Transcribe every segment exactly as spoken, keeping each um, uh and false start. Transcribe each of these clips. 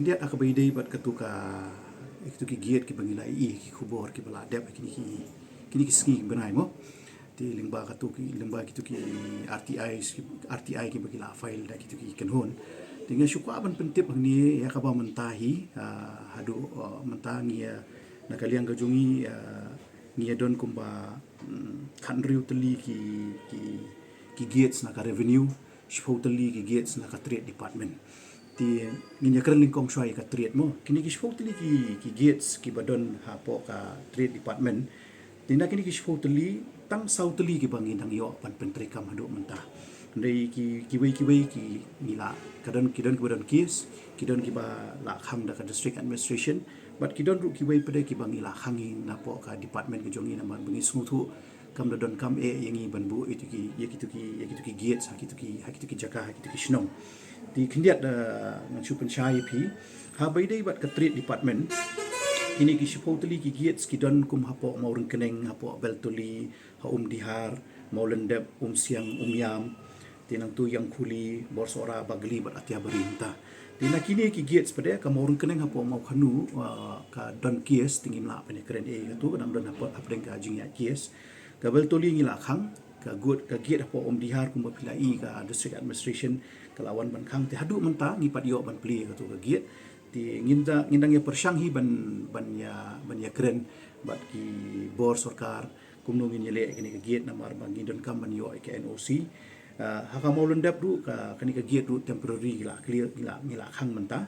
Khyndiat ha kaba ïadei bad katu ka, katu ki gate kiba ngi la ïohi ki khubor kiba la dep ha kine ki, kine ki sngi ki bnai mo. Te lyngba katu ki, lyngba kitu ki R T I, R T I kiba ki la file da kitu ki kynhun. Te nga shu kwah ban pyntip hangne ïa kaba mynta hi, ah, haduh, ah, mynta ngi, ah, na ka liang ka jong ngi, ah, ngi ïa don kumba, mm, khathynriew tylli ki, ki, ki gates na ka revenue, shiphew tylli ki gates na ka trade department. Te ngin ïa kren lyngkong shuwa ïa ka trade mo. Kine ki shiphew tylli ki, ki gates kiba don hapoh ka trade department. Te na kine ki shiphew tylli, tang saw tylli kiba ngi dang ïoh ban pyntreikam haduh mynta. Hynrei ki, kiwei kiwei ki ngi la, ka don, ki don kiba don case, ki don kiba la khang da ka district administration, bad ki don ruh kiwei pat de kiba ngi la khang hi napoh ka department ka jong ngi namar ba ngi sngewthuh kam da donkam eh ïa ngi ban buh ïa kitu ki, ïa kitu ki, ïa kitu ki gates ha kitu ki, ha kitu ki jaka, ha kitu ki shnong. Te khyndiat, ah, ngan shu pynshai ïa phi. Haba ïadei bad ka trade department, kine ki shiphew tylli ki gates ki don kum hapoh Mawryngkneng, hapoh Beltuli, ha Umdihar, Mawlyndep, Umsiang, Umiam, te nangtu Ïangkhuli, Borsohra, Bagli bad Athiabari mynta. Te na kine ki gates pat de, ka Mawryngkneng hapoh Mawkhanu, ah, ka don case, te ngim lah ban ïa kren ei ïa katu, ka dang don hapoh hapdeng ka jingïaid case. Ka Beltuli ngi la khang, ka gate, ka gate hapoh Umdihar kumba phi la i ka district administration ka la wan ban khang, te haduh mynta ngi pat ïoh ban plie ïa katu ka gate. Te ngin da, ngin dang ïa pyrshang hi ban, ban ïa, ban ïa kren bad ki bor sorkar kumno ngin ïa leh ïa kane ka gate namar ba ngi donkam ban ïoh ïa ka N O C. Ah, ha ka Mawlyndep ruh ka, kane ka gate ruh temporary ngi la clear, ngi la, ngi la khang mynta.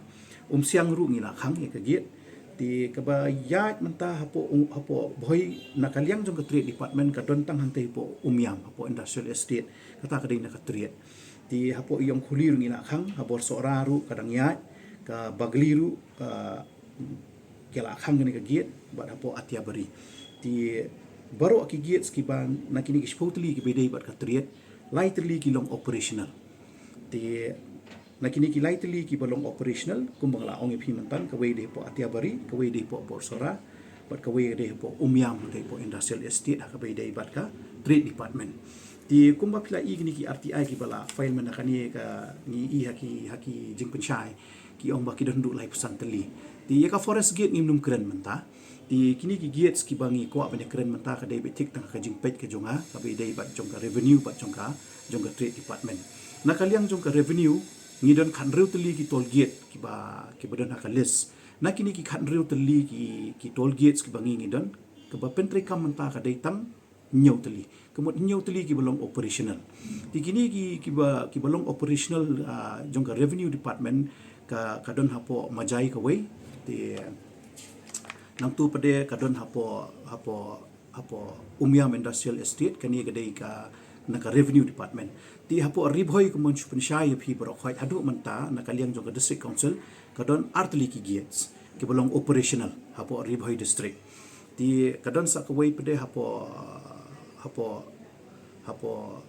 Umsiang ruh ngi la khang ïa ka gate. Te kaba ïaid mynta hapoh, hapoh Bhoi na ka liang jong ka trade department ka don tang hangtei hapoh Umiam, hapoh industrial estate, kata ka dei na ka trade. Te hapoh Ïangkhuli ruh ngi la khang, ha Borsohra ruh ka dang ïaid, ka Bagli ruh ka, ki la khang kane ka gate, bad hapoh Athiabari. Te baroh ki gates kiba na kine ki shiphew tylli kiba ïadei bad ka trade, lai tylli ki long operational. Te na kine ki lai tylli kiba long operational, kumba nga la ong ïa phi mynta, kawei dei hapoh Athiabari, kawei dei hapoh Borsohra, bad kawei dei hapoh Umiam, dei hapoh industrial estate, ha kaba ïadei bad ka trade department. Te kumba phi la i kine ki R T I kiba la file mynta kane ka ngi i ha ki, ha ki jingpynshai, ki ong ba ki don haduh laiphew san tylli. Te ïa ka forest gate ngim nym kren mynta. Te kine ki gates kiba ngi kwah ban ïa kren mynta ka dei beit thik tang ka jingpeit ka jong nga, kaba ïadei bad jong ka revenue bad jong ka, jong ka trade department. Na ka liang jong ka revenue, ngi don khathynriew tylli ki toll gate kiba, kiba don ha ka list. Na kine ki khathynriew tylli ki, ki toll gates kiba ngi, ngi don, kaba pyntreikam mynta ka dei tang hynñiew tylli. Ka mut hynñiew tylli kiba long operational. Te kine ki, kiba, kiba long operational, ah, jong ka revenue department ka, ka don hapoh Majai kawei. Te nangtu pat de ka don hapoh, hapoh, hapoh Umiam Industrial Estate, kane ka dei ka na ka revenue department. Te hapoh Ri Bhoi kumba ngan shu pynshai ïa phi baroh khoit haduh mynta na ka liang jong ka district council ka don ar tylli ki gates kiba long operational hapoh Ri Bhoi district. Te ka don sa kawei pat de hapoh, hapoh, hapoh,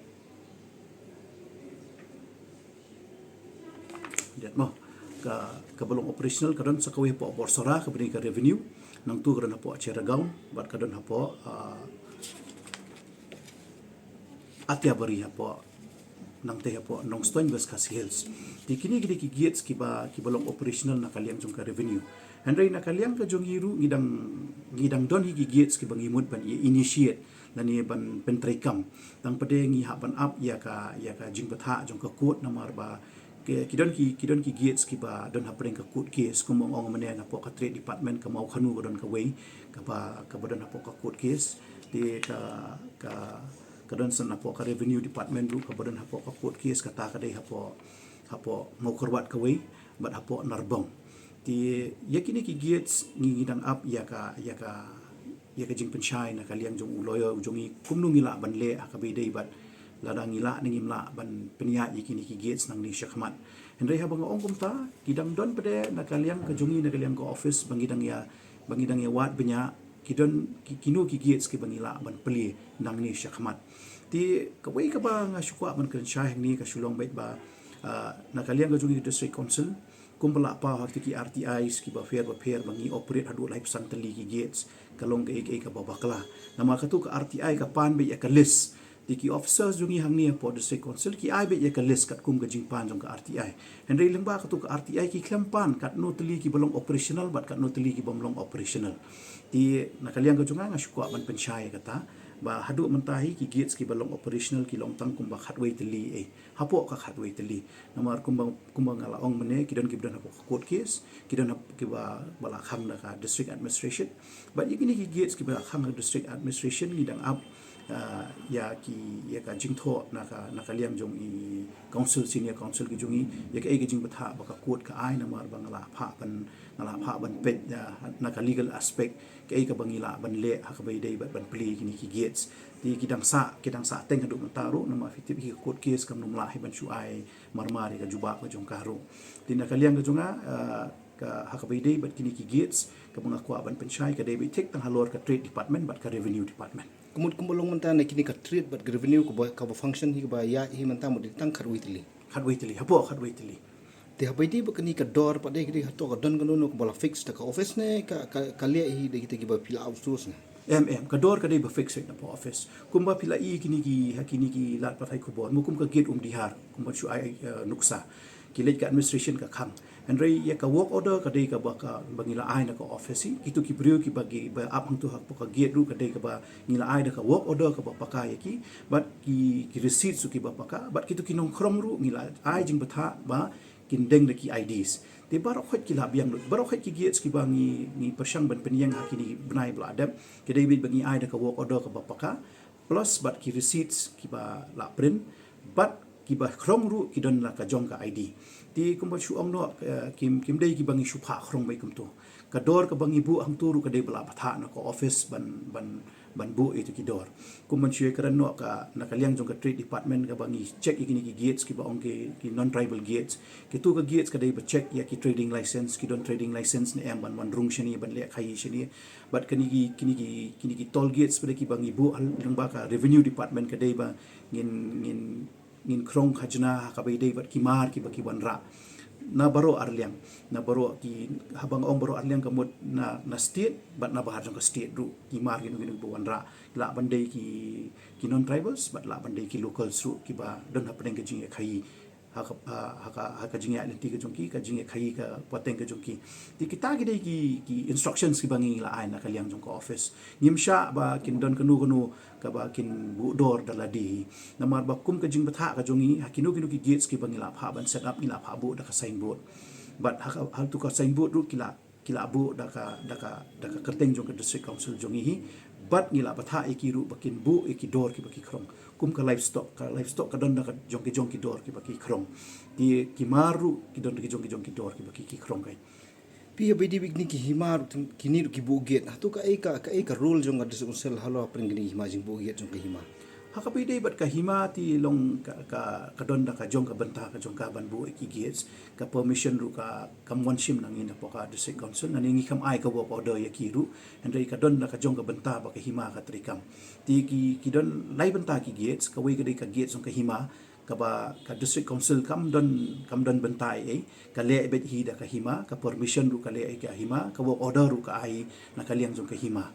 dei mo, ka, kaba long operational ka don sa kawei hapoh Borsohra kaba dei ka revenue, nangtu ka don hapoh Cheragaon, bad ka don hapoh, ah, Athiabari hapoh, nangtei hapoh Nongstoiñ, West Khasi Hills. Te kine ki dei ki gates kiba, kiba long operational na ka liang jong ka revenue. Hynrei na ka liang ka jong ngi ruh ngi dang, ngi dang don hi ki gates kiba ngi mut ban ïa initiate lane ban pyntreikam. Tang pat de ngi hap ban ap ïa ka, ïa ka jingbthah jong ka court namar ba ki, ki don ki, ki don ki gates kiba don hapdeng ka court case, kumba ong mynne napoh ka trade department ka Mawkhanu ka don kawei kaba, kaba don hapoh ka court case. Te ka, ka, ka don sa napoh ka revenue department ruh kaba don hapoh ka court case, kata ka dei hapoh, hapoh Mawkyrwat kawei bad hapoh Narbong. Te ïa kine ki gates ngi, ngi dang ap ïa ka, ïa ka, ïa ka jingpynshai na ka liang jong u lawyer u jong ngi kumno ngi lah ban leh ha kaba ïadei bad lada ngi lah ne ngim lah ban pynïaid ïa kine ki gates nangne shakhmat. Hynrei haba nga ong kumta, ki dang don pat de na ka liang ka jong ngi, na ka liang ka office ba ngi dang ïa, ba ngi dang ïa wad bniah, ki don ki, kino ki gates kiba ngi lah ban plie nangne shakhmat. Te kawei kaba nga shu kwah ban kren shai hangne ka shu long beit ba, ah, na ka liang ka jong ngi district council, kumba la paw ha kito ki R T Is kiba pher ba pher ba ngi operate haduh laiphew san tylli ki gates, ka long kaei kaei kaba bakla. Namar katu ka R T I ka pan beit ïa ka list Te ki officers jong ngi hangne hapoh District Council ki ai beit ïa ka list katkum ka jingpan jong ka R T I. Hynrei lyngba katu ka R T I ki khlem pan katno tylli kiba long operational bad katno tylli kibym long operational. Te na ka liang ka jong nga, nga shu kwah ban pynshai ïa kata ba haduh mynta hi ki gates kiba long operational ki long tang kumba khatwei tylli, eh, hapoh ka khatwei tylli. Namar kumba, kumba nga la ong mynne, ki don kiba don hapoh ka court case, ki don hap-, kiba, ba la khang da ka district administration. Bad ïa kine ki gates kiba la khang da district administration ngi dang ap, ah, ïa ki, ïa ka jingthoh na ka, na ka liang jong i council, senior council ki jong ngi, ïa kaei ka jingbthah ba ka court ka ai, namar ba nga la phah ban, nga la phah ban peit, ah, na ka legal aspect kaei kaba ngi lah ban leh ha kaba ïadei bad ban plie kine ki gates. Te ki dang sah, ki dang sah teng haduh mynta ruh, namar phi tip hi ka court case kam nym lah hi ban shu ai marmar ïa ka jubab ka jong ka ruh. Te na ka liang ka jong nga, ah, ka, ha kaba ïadei bad kine ki gates, kaba nga kwah ban pynshai ka dei beit thik tang halor ka Trade Department bad ka Revenue Department. Ka mut kumba long mynta na kine ka Trade bad ka Revenue kaba, kaba function hi, kaba ïaid hi mynta mut dei tang khatwei tylli. Khatwei tylli, hapoh khatwei tylli. Te haba ïadei bad kane ka dor pat, dei, dei hato ka don kano kano kaba la fix da ka office ne ka, ka, ka leh hi da kita kiba phi la outsource ne? Em, em, ka dor ka dei ba fix hi na ka office. Kumba phi la ïohi kine ki, ha kine ki lad pathai khubor, mo, kum ka gate Umdihar, kumba shu ai, eh, nuksa. Ki leit ka administration ka khang. Hynrei ïa ka work order ka dei kaba, kaba ngi la ai na ka office hi. Kito ki briew kiba ki, ba ap hangto hapoh ka gate ruh ka dei kaba ngi la ai da ka work order kaba paka ïa ki. Bad ki, ki receipt ruh kiba paka. Bad kito ki nongkhrong ruh ngi la ai jingbthah ba kin deng da ki I Ds. Te baroh khoit ki la biang lut. Baroh khoit ki gates kiba ngi, ngi pyrshang ban pynïeng ha kine ki bnai ba la dep, ki dei beit ba ngi ai da ka work order kaba paka, plus bad ki receipts kiba la print, bad kiba khrong ruh ki don la ka jong ka I D. Te kumba shu ong noh, eh, kim, kim dei kiba ngi shu phah khrong beit kumto. Ka dor kaba ngi buh hangto ruh ka dei ba la bthah na ka office ban, ban, ban buh ïa kito ki dor. Kumba shu ïakren noh ka, na ka liang jong ka Trade Department kaba ngi check ïa kine ki gates kiba ong ki, ki non-tribal gates. Kito ka gates ka dei ba check ïa ki trading license, ki don trading license ne em ban wan rung shane, ban leh khaïi shane. Bad kine ki, kine ki, kine ki toll gates pat kiba ngi buh ha lyngba ka Revenue Department ka dei ba ngin, ngin ngin khrong khajna ha kaba ïadei bad ki mar kiba ki wanrah. Na baroh arliang, na baroh ki, haba nga ong baroh arliang ka mut na, na state, bad na bahar jong ka state ruh, ki mar kino kino ba wanrah. Lah ban dei ki, ki non-tribals, bad lah ban dei ki locals ruh, kiba don hapdeng ka jingïakhaïi. Ha ka, ha, ha ka, ha ka jingïaid lynti ka jong ki, ka jingïakhaïi ka pateng ka jong ki. Te kita ki dei ki, ki instructions kiba ngi la ai na ka liang jong ka office. Ngim shah ba kin don kano kano kaba kin buh dor da lade hi. Namar ba kum ka jingbthah ka jong ngi, ha kino kino ki gates kiba ngi la phah ban set up, ngi la phah buh da ka signboard. Bad ha ka, ha tu ka signboard ruh ki la, ki la buh da ka, da ka, da ka kyrteng jong ka District Council jong ngi hi. Bad ngi la bthah ïa ki ruh ba kin buh ïa ki dor kiba ki khrong. Kum ka livestock, ka livestock ka don da ka jong ki, jong ki dor kiba ki khrong. Te ki mar ruh ki don da ki jong ki, jong ki dor kiba ki, ki khrong kai. Phi, haba ïadei bad kine ki hima ruh, kine ruh ki buh gate. Hato kaei ka, kaei ka role jong ka District Council halor hapdeng kine ki hima, jingbuh gate jong ka hima? Ha kaba ïadei bad ka hima te long ka, ka, ka don da ka jong ka bynta ka jong ka ban buh ïa ki gates. Ka permission ruh ka, kam wan shim na ngi na hapoh ka District Council, na ngi kam ai ka work order ïa ki ruh. Hynrei ka don da ka jong ka bynta ba ka hima ka treikam. Te ki, ki don lai bynta ki gates, kawei ka dei ka gate jong ka hima, kaba ka District Council kam don, kam don bynta ei ei, ka leh beit hi da ka hima, ka permission ruh ka leh ïa ka hima, ka work order ruh ka ai na ka liang jong ka hima.